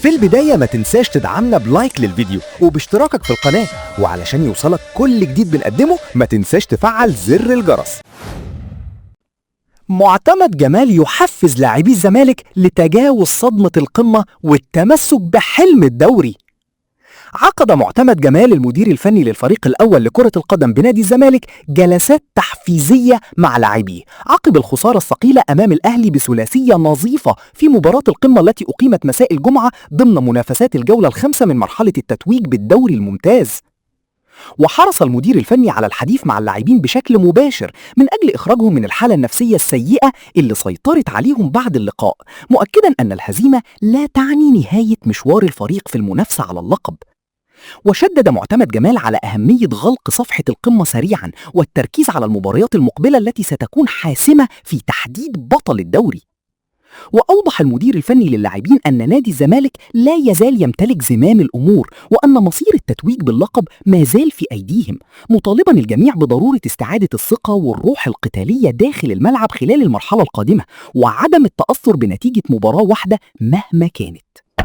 في البداية ما تنساش تدعمنا بلايك للفيديو وباشتراكك في القناة، وعلشان يوصلك كل جديد بنقدمه ما تنساش تفعل زر الجرس. معتمد جمال يحفز لاعبي الزمالك لتجاوز صدمة القمة والتمسك بحلم الدوري. عقد معتمد جمال المدير الفني للفريق الأول لكرة القدم بنادي الزمالك جلسات تحفيزية مع لاعبيه عقب الخسارة الثقيلة أمام الأهلي بثلاثية نظيفة في مباراة القمة التي أقيمت مساء الجمعة ضمن منافسات الجولة الخامسة من مرحلة التتويج بالدوري الممتاز. وحرص المدير الفني على الحديث مع اللاعبين بشكل مباشر من أجل إخراجهم من الحالة النفسية السيئة اللي سيطرت عليهم بعد اللقاء، مؤكدا أن الهزيمة لا تعني نهاية مشوار الفريق في المنافسة على اللقب. وشدد معتمد جمال على أهمية غلق صفحة القمة سريعا والتركيز على المباريات المقبلة التي ستكون حاسمة في تحديد بطل الدوري. وأوضح المدير الفني للاعبين أن نادي الزمالك لا يزال يمتلك زمام الأمور وأن مصير التتويج باللقب ما زال في أيديهم، مطالبا الجميع بضرورة استعادة الثقة والروح القتالية داخل الملعب خلال المرحلة القادمة وعدم التأثر بنتيجة مباراة واحدة مهما كانت.